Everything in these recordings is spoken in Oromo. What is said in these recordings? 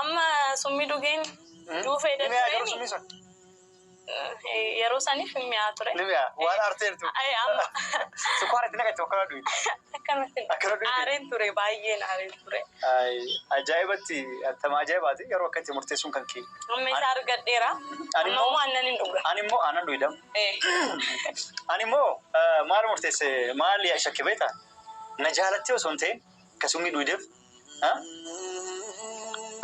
Amma summii dhugeen duufee Ni mi'aa garuu dadhabeen summii sun. Yeroo saniif mi'aa ture. Ni mi'aa waan aarteertu. Ay, amma Sukkaara itti naqatte akkana dhuyi. Akkanatti Akkana dhuyi. Aareen ture, baay'een aareen ture. Ay, ajaa'ibatti attama ajaa'ibaati yeroo akkatti murteessuun kan kee. Amma isa argadheera. Ani Amma immoo immoo aannan hin dhuga. Ani immoo aannan dhuyidam. Eh. Ani immoo maal murteesse, maal shakke beektaa? Na jaalattee osoo hin ta'in ka summii dhuydeef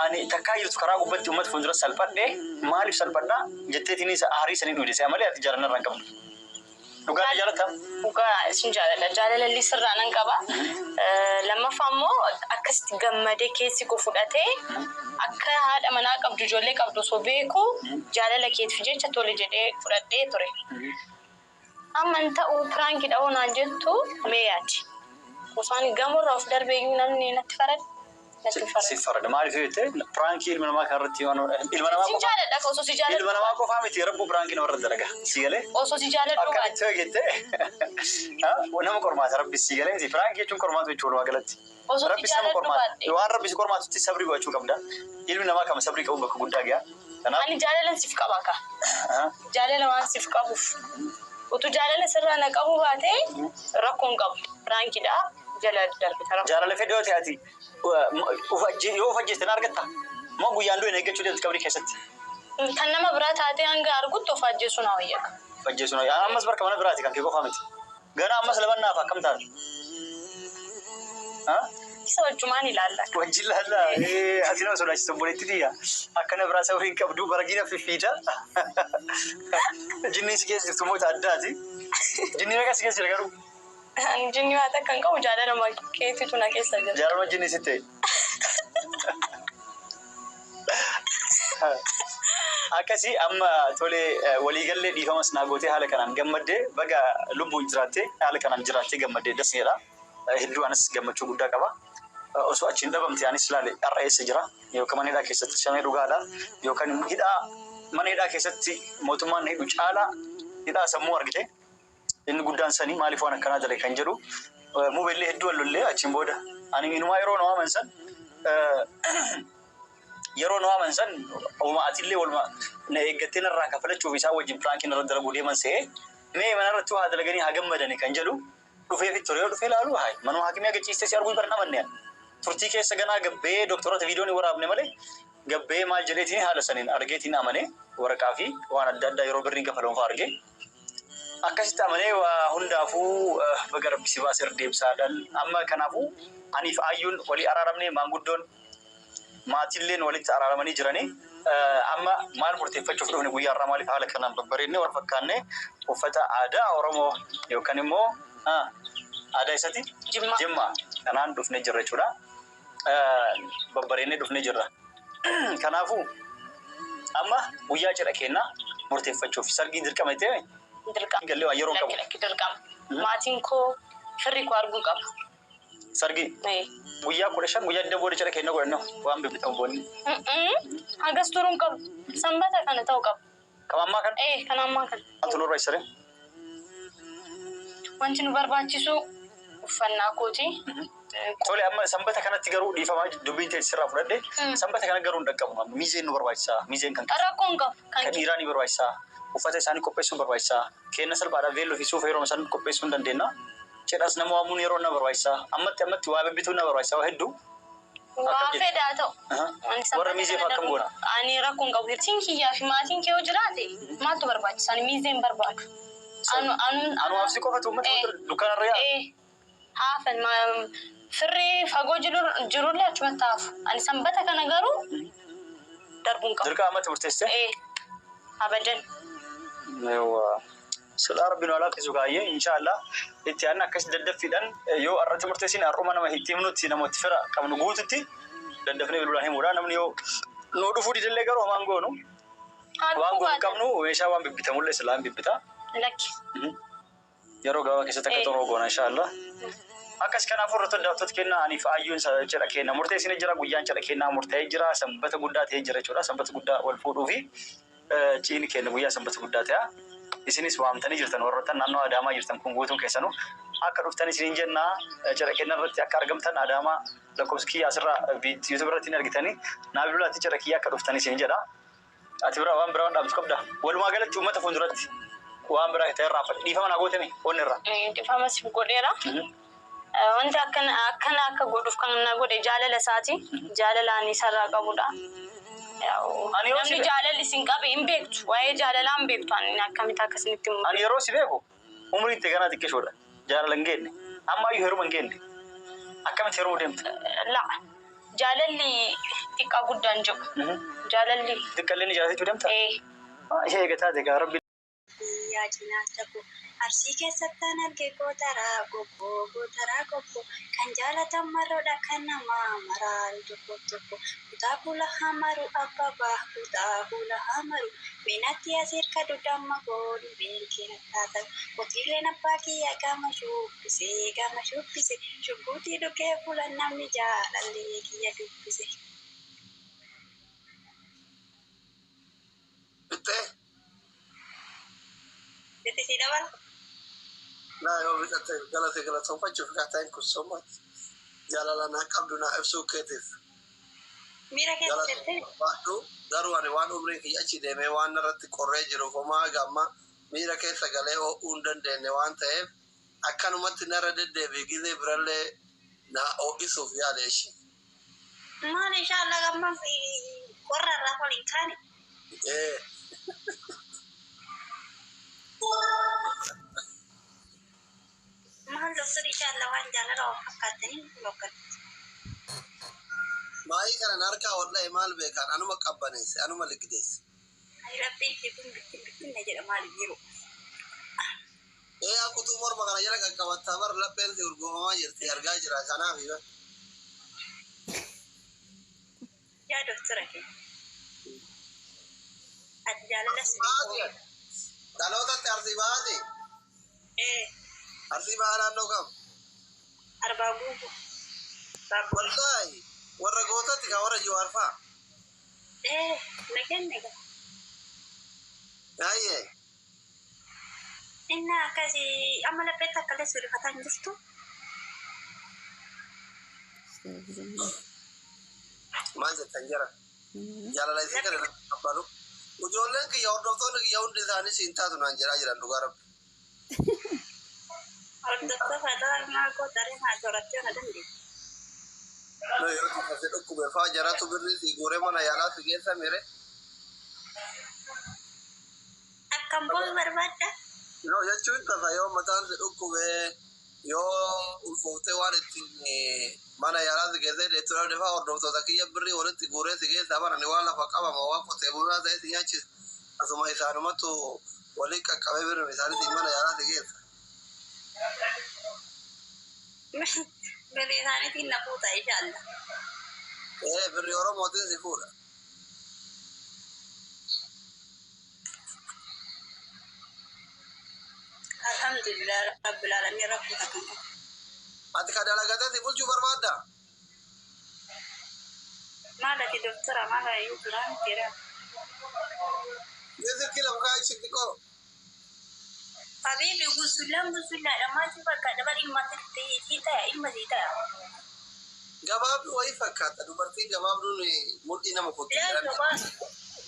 ani takkaa jirtu karaa gubbatti uummata fuuldura salphadhee maaliif salphadhaa jetteetiin isa aarii sanii dhuyde si'a malee ati jaalanna irraa hin qabdu. Dhugaa na jaalattaa? Dhugaa isin jaaladha. Jaalalalli sirraa nan qaba. Lammaffaa immoo akkasitti gammadee keessi koo fudhatee akka haadha manaa qabdu, ijoollee qabdu osoo beeku jaalala keetiif jecha tole jedhee fudhadhee ture. Amma hin ta'u, prank dha hoo naan jettu, mee yaadi. Osoo ani gamoorraa of darbeeyyuu namni natti farada. Natti hin faradu. Si farada. Maaliif yoo jette, prank ilma namaa kanarratti waan ilma namaa Sin qofa jaaladha akka osoo si jaaladhu ilma namaa qofaa miti, rabbuu prank namarra dalaga. Si galee? Osoo si jaaladhu baate. Akkamitti yoo jette, nama qormaata rabbi, si galee miti. Prank jechuun qormaata jechuudha walumaa galatti. Osoo si Rabbi nama jaaladhu qormaata. baadhe. Waan rabbi si qormaatutti sabrii gochuu qabda. Ilmi namaa kama sabrii qabu bakka guddaa ga'a. Kanaaf Ani jaalalan siif qaba akka. Jaalala waan siif qabuuf. Utuu jaalala sirraa na qabu baate rakkoon qabu. Prank dha jala darbita rakkoo. Jaalala fedhe yoo ta'e, ati yoo of ajjeeste na argatta? Moo guyyaan du'e na eeggachuu deemti qabrii keessatti? Kan nama biraa taatee hanga argutti of ajjeesuu na wayya. Of ajjeesuu na wayya. Ammas barka mana biraati, kan kee qofaa miti. Gana ammas lamannaaf akkam taate? Isa wajjumaan ilaalla. Wajjin laalla. Ati nama sodaachisu, obboleetti tiyya. Akkana biraa sabrii hin qabdu, baragiina fiffiida. Jinni si keessa jirtu immoo addaati. Jinni meeqa si keessa jira garuu? Ani jinni waan takka hin qabu, jaalaluma keetitu na keessa jira. Jaalaluma jinni sitti ta'e. Akkasii amma tolee, waliigallee, dhiifamas naa gootee, haala kanaan gammaddee, baga lubbuun jiraattee, haala kanaan jiraattee gammaddee dasneedha. Hedduu anis gammachuu guddaa qaba. Osoo achiin dhabamte anis ilaale har'a eessa jira? Yookaan mana hidhaa keessatti shamee dhugaadha. Yookaan immoo hidhaa mana hidhaa keessatti mootummaan na hidhu caalaa hidhaa sammuu argite. Inni guddaan sanii maaliif waan akkanaa dalage kan jedhu mubeellee hedduu wal lollee. Achiin booda ani inumaa yeroo na waaman san uma atillee waluma na eeggattee narraa kafalachuuf isaan wajjin prank narra dalaguu deeman se'ee, mee manarratti waa dalaganii haa gammadani kan jedhu dhufeefi ture. Yoo dhufee ilaalu, hayi, manuma hakimii aga ciistee si arguu bara amanne. Turtii keessa ganaa gabbee doktoroota viidiyoon hin waraabne malee gabbee maal jedheetiin haala saniin argeetiin amane, waraqaa fi waan adda addaa yeroo birriin kafalamu fa'aa argee. Akkasitti amanee. Waa hundaafuu baga rabbi si baase deemsaadhaan. Amma kanaafuu aniif ayyuun walii araaramne, maanguddoon maatiilleen walitti araaramanii jiranii. Amma maal murteeffachuuf dhufne guyyaa har'aa? Maaliif haala kanaan babbareedne wal fakkaanne, uffata aadaa Oromoo yookaan immoo aadaa isati Jimmaa. Jimmaa kanaan dhufnee jirra jechuudha. Babbareednee dhufnee jirra. Kanaafuu amma guyyaa cidha kennaa murteeffachuuf sargiin dirqama jettee Dirqama. Gallee waan yeroo qabu. Lakki, lakki, dirqama. Maatiin koo, firri koo arguu qaba. Sargii guyyaa 15, guyyaa 20 booda cidha kennaa godhannu, waan bibbitamu boonni. Hagas turuun qabu. Sanbata kana ta'uu qaba. Kam, ammaa kana? Ee, kan ammaa kana. Maaltu nu barbaachisare? Wanti nu barbaachisu uffannaa kooti. Tole, amma sanbata kanatti garuu, dhiifamaa, dubbiin ta'e sirraa fudhadhe, sanbata kana garuu hin dhaqqabu. Miizeen nu barbaachisa. Miizeen kan Rakkoon qabu. Kan dhiiraa ni barbaachisa. Uffata isaanii qopheessuun barbaachisa. Kenna salphaadha, veelloo fi suufa yeroo isaan qopheessuu hin dandeenya. Cidhas nama waamuun yeroo na barbaachisa. Ammatti ammatti waa bibbituun na barbaachisa, waa hedduu. Waa fedhaa ta'u. Warra miizee fa'aa akkam goona? Ani rakkoon qabu. Hirtiin kiyyaa fi maatiin kee yoo jiraate maaltu barbaachisa? Ani miizee hin barbaadu. Anu anu Anumaaf si qofatu uummata dukkaanarra yaa. Ee, haafan firri fagoo jirullee achumatti hafu. Ani sanbata kana garuu darbuun qabu. Dirqama ammatti murteessite? Ee, abadan. Yawwa. Silaa rabbi nu laaffisu kaayyee, inshaallah itti aanna akkas daddaffiidhaan yoo irratti murteessine, har'uma nama itti himnutti, namooti fira qabnu guututti daddafnee bilbilaan himuudha. Namni yoo nu dhufuu didallee garuu homaan goonu. Waan goonu qabnu, meeshaa waan bibbitamullee silaa hin bibbita. Lakki. Yeroo gabaabaa keessatti akka xumuru goona, inshaallah. Akkas kanaafuu irratti daawwattoota kennaa, aniif ayyuun cidha kenna murteessine jira. Guyyaan cidha kennaa murtaa'ee jira, sanbata guddaa ta'ee jira jechuudha. Sanbata guddaa wal fuudhuu fi ciini kenna guyyaa sanbata guddaa ta'a. Isinis waamtanii jirtan, warroottan naannoo Adaamaa jirtan kun guutuun keessanuu akka dhuftan isiniin jenna. Cidha kenna irratti akka argamtan Adaamaa Lakkoofsa kiyya asirraa YouTube irratti hin argitanii naa bilbilaatti cidha kiyya akka dhuftanii isin jedha. Ati biraa waan biraa waan dhaamtu qabda. Walumaa galatti uummata fuulduratti waan biraa ta'e irraa dhiifama naa gootame onni irraa. Dhiifama siif godheera. Wanti akkana akkana akka godhuuf kan na godhe jaalala isaati. Jaalala ani isarraa qabudha. Ani yoo Namni jaalalli isin qabe hin beektu. Waa'ee jaalalaa hin beektu. Ani akkamitti akkasinitti himu. Ani yeroo si beeku umriin itti ganaa xiqqishoodha. Jaalala hin geenne. Amma iyyuu heeruma hin geenne. Akkamitti heerumuu deemta? La, jaalalli xiqqaa guddaan jiru. Jaalalli Xiqqallee ni jaalatachuu deemta? Ee. Ishee eegataa ta'e gaa rabbi. Yaa cinaacha koo Arsii keessattan arge gootaraa gobboo gootaraa gobboo kan jaalatan marroodha kan namaa maraaru tokko tokko kutaa kuula hamaru abbabaa kutaa kuula hamaru meenatti as hirkadhu damma koo dhibeen kee taataru qotiileen abbaa kiyya gama shubbise gama shubbise shugguutii dhukee fuula namni jaalallee kiyya dubbise. Bittee? Itti si dabala? Naa yoo bitatte galate galatoonfachuuf kaa, thank you so much. Jaalala naa qabdu naa ibsuu keetiif. Miira keessa jettee? Baadhu garuu ani waan umriin kiyya achi deemee waan irratti qorree jiruuf homaa gamma miira keessa galee ho'uu hin dandeenye waan ta'eef akkanumatti narra deddeebi'e gizee birallee na ho'isuuf yaale ishee. Maal inshallah gamma qorra irraa ol hin kaane. Ee. Maal doktor, inshallah waan jaalala of fakkaatanii lokkatti. Maayii kanan harkaa wallahi maal beekan, anuma qabbaneesse, anuma liqideesse. Rabbiin si kun bittin bittinna jedha maal jiru. Ee, akkutuu morma kana jala qaqqabattaa bar lapheen si urguufamaa jirti argaa jira kanaaf yoo. Yaa doktora kee. Ati jaalala si Baati dhalootatti Arsii baati. Ee. Arsii bahaa naannoo kam? Arbaa guutu. Wallahi warra gootatti ka warra Jawaar fa'a. Ee, na kenne gaa. Ayyee. Inni akkasii amma lapheetti akkalee sirrifataa hin jirtu. Maal jettan jara? Jaalala isii kana qabbalu. Ijoolleen kiyya, hordoftoonni kiyya hundi isaanii siin taatu naan jedhaa jiran, dhugaa rabbi. Hordoftoota maal gootaree maa joorattee na dandeessu. No yoo xiqqaate dhukkube faa jaratu birrii si guuree mana yaalaa si geessa mire. Akkam boo'u barbaadda? No jechuun tasa yoo mataan si dhukkube, yoo ulfooftee waan ittiin mana yaalaa si geessee deettu dhabde faa hordoftoota kiyya birrii walitti guuree si geessa barani waan lafa qabama waan qotee bulaa ta'e si nyaachisa. Asuma isaanumatu waliin qaqqabee birrii isaaniitiin mana yaalaa si geessa. Birrii isaaniitiin na fuuta inshallah. Ee, birrii Oromootiin si fuudha. Alhamdulillah rabbil alamin rakkoo takka hin qabu. Ati ka dalagatee si bulchuu barbaadda? Maal ati doktora maal ayyuu duraan jira. Mee silkii lafa kaa'aa xiqqoo. Habibi, gusullaan gusullaadha, maal si fakkaata, bar ilma sii ta'a, ilma sii ta'a. Gabaabduu wayii fakkaata. Dubartiin gabaabduun mudhii nama kutti. Yaa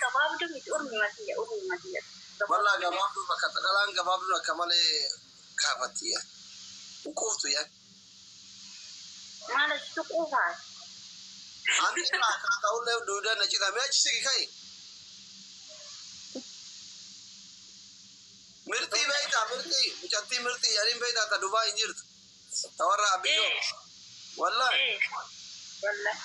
gabaabduu miti, urmi matiyya, urmi matiyya. Wallaa gabaabduu fakkaata. Dhalaan gabaabduun akka malee kaafatti yaa. Quuftu yaa. Maal asitti quufaa? Ani irraa kaata'ullee duudaan na cita. Mee achi sigi ka'i. Mirxii beektaa, mirxii mucattii mirxii jedhaniin beektaa, ta Dubaa hin jirtu. Ta warra Abiyyoo. Wallaahi. Wallaahi.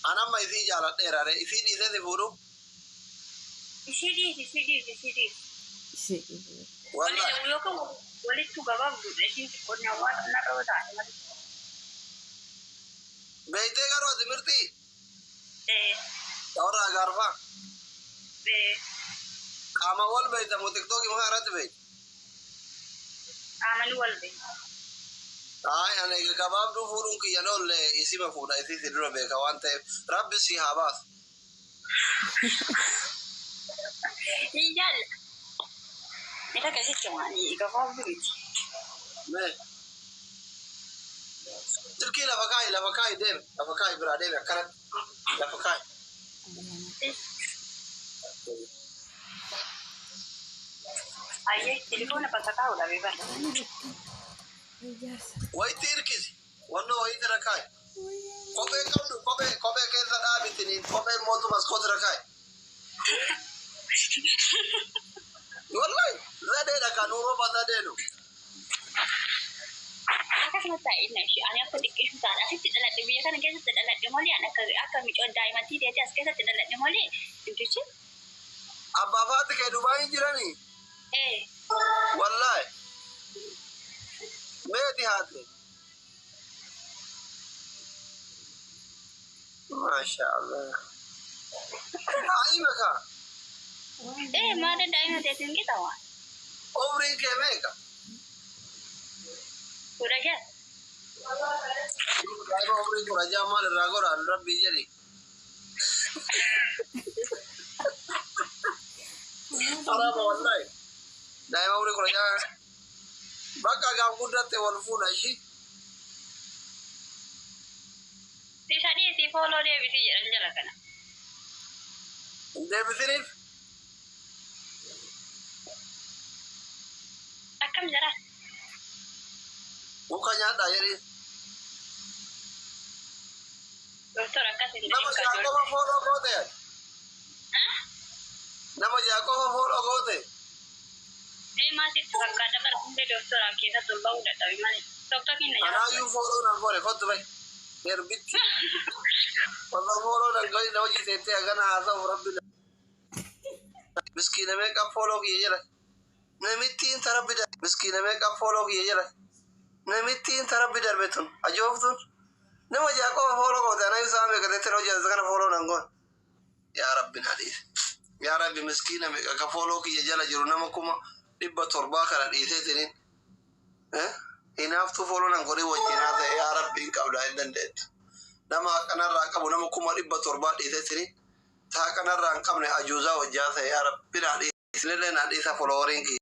An amma isii jaaladheera re. Isii dhiisee si fuudhu. Ishii dhiisi, ishii dhiisi, ishii dhiisi. Wallaahi. Yookaan walittu gabaabduudha, ishiin xiqqoon waan narra taate malee. Beektee garuu ati mirxii. Ee. Ta warra Agaarfaa. Ee. Qaama wal beekta moo TikTokii maa irratti beekta? Qaamani wal beekta. Ay, ani gabaabduu fuudhuun kiyya noolle isima fuudha, isii si dura beeka waan ta'eef rabbi si haa baasu. Ni jaalla. Ita akkasitti maali gabaabduu miti. Mee. Silkii lafa kaa'i, lafa kaa'i, deemi, lafa kaa'i, biraa deemi, akkanatti lafa kaa'i. Ayyee, telefoona bakka kaa'u dhabee bara. Wayitti hirkisi, wannoo wayitti irra kaa'i. Kophee qabdu, kophee keessa dhaabitiniin kophee mootu maskoota irra kaa'i. Wallahi zadeedha kan Uuroopa zadeedhu. Akkasuma taa'inna ishee ani akka xiqqeessu taa'an asitti dhaladhe, biyya kana keessatti dhaladhe malee, ani akka micoon daa'imattii ta'eeti as keessatti dhaladhe malee intichi. Abbaa faati kee Dubaayii jiranii? Ee. Wallahi. Meeti haate? Maasha Allah. Daa'ima kaa. Ee, maada daa'ima ta'eetiin qixa waan. Umriin kee meeqa? 15. Daa'ima umrii 16 maal irraa godhaan, rabbii jedhi. Haraama wallahi. Daa'ima umrii 16 bakka gaaf guddatte wal fuudha ishii. Isa dhiisii, follow deebisii jedhan jala kana. Hin deebisiniif. Akkam jira? Muka nyaadhaa jedhiin. Doktor, akkas hin Nama jedhin. ja'a qofa follow goote. Nama ja'a qofa follow goote. Ee, maasitti fakkaata bara hundee doktoraa keessatti ol ba'uu dadhabe malee. Doktor keenya jala. Anaayyuu follow nan godhe, kottu bahi. Erbitti. Walla follow nan godhe, nama jiteettee hagana haasa'u rabbi. Miskiina meeqa follow kiyya jala. Namittiin tarabbi darbe. Miskiina meeqa follow kiyya jala. Namittiin tarabbi darbe tun ajooftuun. Nama ja'a qofa follow goote, anaayyuu sa'a meeqa teettee hojjete kana follow nan godhe. Yaa Rabbi na dhiise. Yaa Rabbi, miskiina meeqa ka follow kiyya jala jiru, nama 700,000 kana dhiiseetiniin. Hinaaftuu follow nan godhe wajjin haa ta'e, yaa Rabbi, hin qabdaa hin dandeettu. Nama haqanarraa qabu nama 700,000 dhiiseetiniin. Ta haqanarraa hin qabne ajuuzaa wajjaa ta'e, yaa Rabbi na dhiise. Isinillee na dhiisa followeriin kiyya.